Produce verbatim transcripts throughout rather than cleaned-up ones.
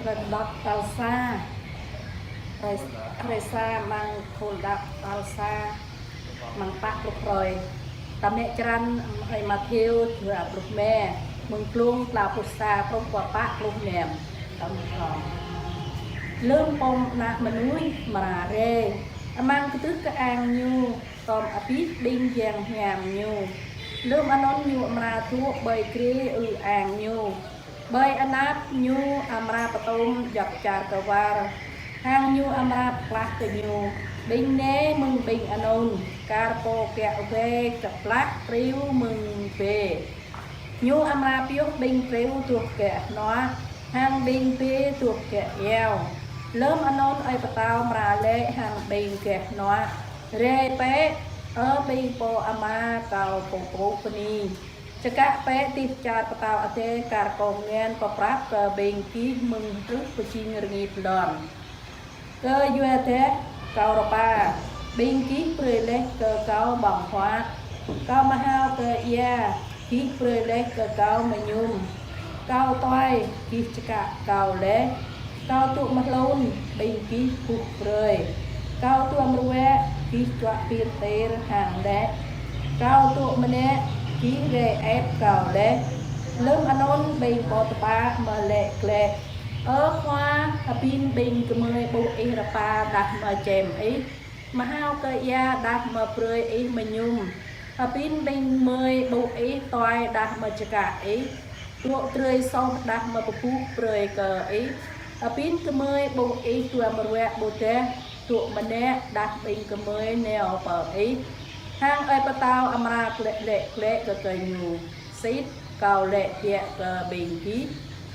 Hrơi đăp tal sa. Hrơi, hrơi sa amăng khul đăp tal sa, amăng pă pluh hrơi. Ta mă črăn ơi Matthêô dua pluh rơma, mơ̆ng klŭng klâo pluh sa truh pơ pă pluh năm. Tơm thŏng. Lơm Pô Ană Mơnuih amra rai, amăng kơdưh kơang Ñu, tơm abih ƀing yang hiam Ñu. Lơm anŭn Ñu amra dŏ ƀơi grê ư-ang Ñu. Ƀơi anăp Ñu amra pơtŏm djŏp čar kơwar, hăng Ñu amra pơklah kơ ñu ƀing anai mơ̆ng ƀing anŭn, kar pô kiă wai kơplah triu mơ̆ng bê. Ñu amra pioh ƀing triu truh gah hnuă, hăng ƀing bê truh gah iao. Lơm anŭn ơi pơtao amra laĭ hăng ƀing gah hnuă: Rai bĕ, ơ ƀing pô ama kâo pô pơpŭ bơni. Čơkă bĕ dêh čar Pơtao Adai kar kâo ngăn pơprăp kơ ƀing gih mơ̆ng hrưh pơjing rơngit lŏn. Kơyua dah kâo rơpa, ƀing gih brơi laih kơ kâo ƀơ̆ng huă. Kâo mơhao kơ ia, gih brơi laih kơ kâo mơñum. Kâo tuai, gih čơkă kâo laih. Kâo dŏ mơhlŭn, ƀing gih buh brơi. Kâo duăm ruă, gih čuă pir tir hăng laĭ. Kâo dŏ mơnă, gih rai ĕp kâo laih. Lơm anŭn ƀing pô tơpă mơ̆ laĭ glaĭ: Ơ Khua, hơbĭn ƀing gơmơi ƀuh ih rơpa đah mơčem ih, mơhao kơ ia đah mơbrơi ih mơñum? Hơbĭn ƀing gơmơi ƀuh ih tuai đah mơčơkă ih, dŏ drơi soh đah mơpơbuh brơi kơ ih? Hơbĭn gơmơi ƀuh ih duăm ruă ƀôdah dŏ mơnă đah ƀing gơmơi nao pơ ih? Hăng ơi pơtao amra laĭ glaĭ kơ gơñu: Sĭt kâo laĭ biă kơ ƀing gih,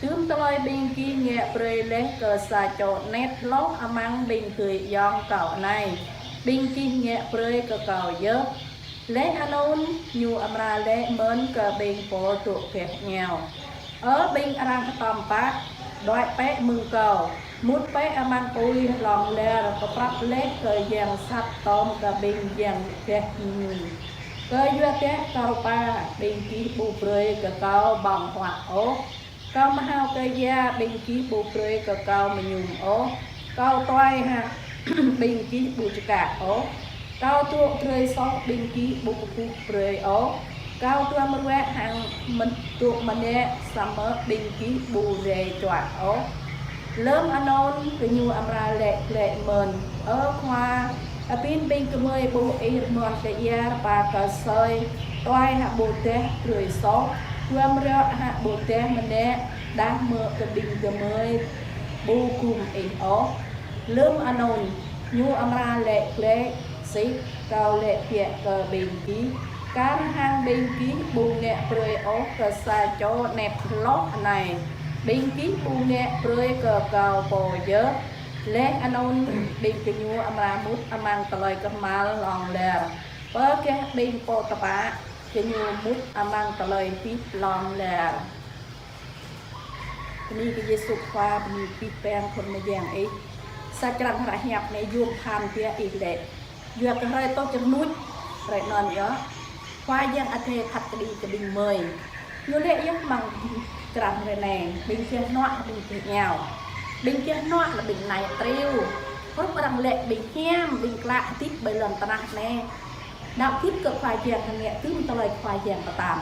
tơm tơlơi ƀing gih ngă brơi laih kơ sa čô anet hloh amăng ƀing adơi ayŏng kâo anai, ƀing gih ngă brơi kơ kâo yơh. Laih anŭn Ñu amra laĭ mơ̆n kơ ƀing pô dŏ gah iao: Ơ ƀing arăng hơtŏm pă, đuaĭ bĕ mơ̆ng kâo, mŭt bĕ amăng apui hlŏng lar pơprăp laih kơ yang sat tơm kơ ƀing yang gah ñu. Kơyua dah kâo rơpa, ƀing gih ƀu brơi kơ kâo ƀơ̆ng huă ôh. Kâo mơhao kơ ia, ƀing gih ƀu brơi kơ kâo mơñum ôh. Kâo tuai hă, ƀing gih ƀu čơkă ôh. Kâo dŏ drơi soh, ƀing gih ƀu pơbuh brơi ôh. Kâo duăm ruă hăng mơ̆n dŏ mơnă, samơ̆ ƀing gih ƀu rai čuă ôh. Lơm anŭn gơñu amra laĭ glaĭ mơ̆n: Ơ Khua, hơbĭn ƀing gơmơi ƀuh ih rơmơ̆n kơ ia rơpa kơ asơi, tuai hă ƀôdah drơi soh, duăm ruă hă ƀôdah mơnă, đah mơ̆ kơ ƀing gơmơi ƀu gum ih ôh? Lơm anŭn Ñu amra laĭ glaĭ: Sĭt kâo laĭ biă kơ ƀing gih, kar hăng ƀing gih ƀu ngă brơi ôh kơ sa čô anet hloh anai, ƀing gih ƀu ngă brơi kơ kâo pô yơh. Laih anŭn ƀing gơñu amra mŭt amăng tơlơi kơhma̱l hlŏng lar. Pơ gah ƀing pô tơpă, gơñu mŭt amăng tơlơi hơdip hlŏng lar. Bơni kơ Yêsu Khua, bơni abih bang khul mơyang Ih. Sa črăn hră hiăp anai yôm tơhan biă Ih laĭ: Yua kơ hrơi tuč rơnuč, hrơi anŭn yơh, Khua Yang Adai phat kơđi kơ ƀing gơmơi. Ñu laĭ yơh amăng črăn hrơi anai, ƀing gah hnuă, ƀing gah iao. Ƀing gah hnuă lĕ ƀing anai triu. Hrup arăng laĭ ƀing hiam, ƀing klă hơdip ƀơi lŏn tơnah anai. Đaŏ gưt kơ Khua Yang hăng ngă tơm tơlơi Khua Yang pơtă.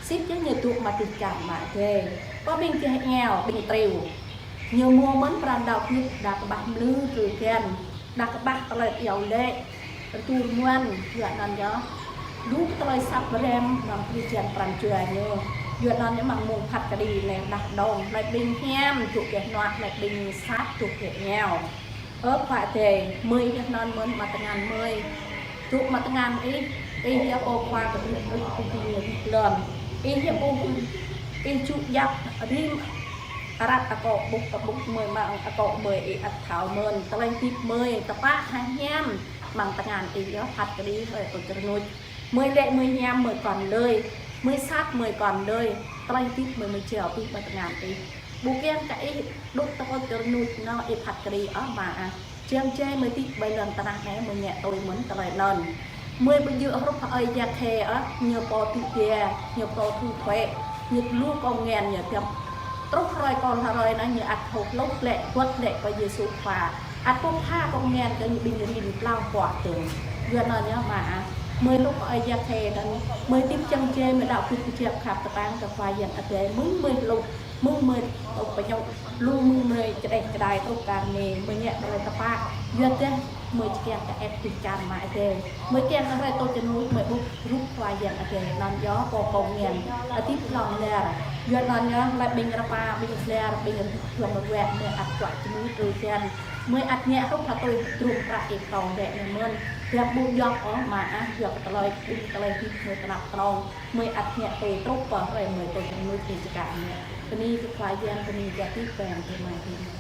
Sĭt yơh ñu dŏ mă dêh čar Ama Adai. Kơ ƀing gah iao, ƀing triu, ñu mơ̆ mơ̆n pran đaŏ gưt, đa kơƀah mlư drơi găn, đa kơƀah tơlơi iâu laĭ, rơtu rơmuăn, yua anŭn yơh. Lu kơ tơlơi sat rem amăng drơi găn pran jua ñu. Yua anŭn yơh amăng mông phat kơđi anai đah dong, laĭ ƀing hiam dŏ gah hnuă, laĭ ƀing sat dŏ gah iao. Ơ Khua Adai, gơmơi yơh anŭn mơ̆n amăng tơngan gơmơi. Dŏ amăng tơngan Ih, Ih yơh Pô Khua kơ ƀing ƀing ƀing lŏn. Ih yơh Pô, Ih čŭ djăp rĭm arăp akŏ ƀŭk kơ ƀŭk gơmơi amăng akŏ gơmơi Ih ăt thâo mơ̆n. Tơlơi hơdip gơmơi tơpă hăng hiam amăng tơngan Ih yơh, phat kơđi hrơi tuč rơnuč. Gơmơi laĭ gơmơi hiam gơmơi kŏn lơi, gơmơi sat gơmơi kŏn lơi. Tơlơi hơdip gơmơi gơmơi jao abih amăng tơngan Ih. Ƀu kiăng kơ Ih dŏ tơkŏt rơnuč nao Ih phat kơđi ôh Ama ah. Jang jai gơmơi hơdip ƀơi lŏn tơnah anai gơmơi ngă tui mơ̆n tơlơi anŭn. Gơmơi ƀu djơ̆ hrup ơi Zakhê ôh, ñu pô tŭ jia, ñu pô thu thuế, ñu lu kông ngăn ñu tiăm Truh hrơi kơ hrơi anai ñu ăt hơ̆k hluh lĕ, wơ̆t lĕ kơ Yêsu Khua. Ăt pơpha kơ ngăn kơ ñu ƀing rin plao pua tơ̆ng. Yua anŭn yơh mơ̆ ah. Mơi hluh kơ Ơi Yă Khê anŭn. Mơi tĭp čang čê, mơi đaŏ kŭt kơjăp khăp tơpă kơ Khua Yang Adai. Mơ̆ng mơi hluh, mơ̆ng mơi tŭ pơñŭk, lu mơ̆ng mơi čơđeh čơđai truh kar anai, mơi ngă hrơi tơpă. Yua dah mơi či kiăng kơ ĕp tui čar mă Adai. Mơi kiăng kơ hrơi tui čơnŭ mơi ƀuh rup Khua Yang Adai. Anŭn yơh pô kông ngăn. Adih hlŏng lar. Yua anŭn yơh laĭ ƀing rơpa, ƀing lar, ƀing hlŏng ruă, mơi ăt čuă čơnŭ tui čan. Mơi ăt ngă hrup hơtui drôm prăk ih tŏ dĕ anai mơ̆n. Biă ƀu djŏp ôh mơ̆ ah, yua kơ tơlơi, ƀing tơlơi hơdip mơi tơnap tơnong. Mơi ăt ngă tui truh pơ hrơi mơi tui čơnŭ ih čơkă ngă. Bơni kơ Khua Yang, bơni kơ adih ƀing gơmơi.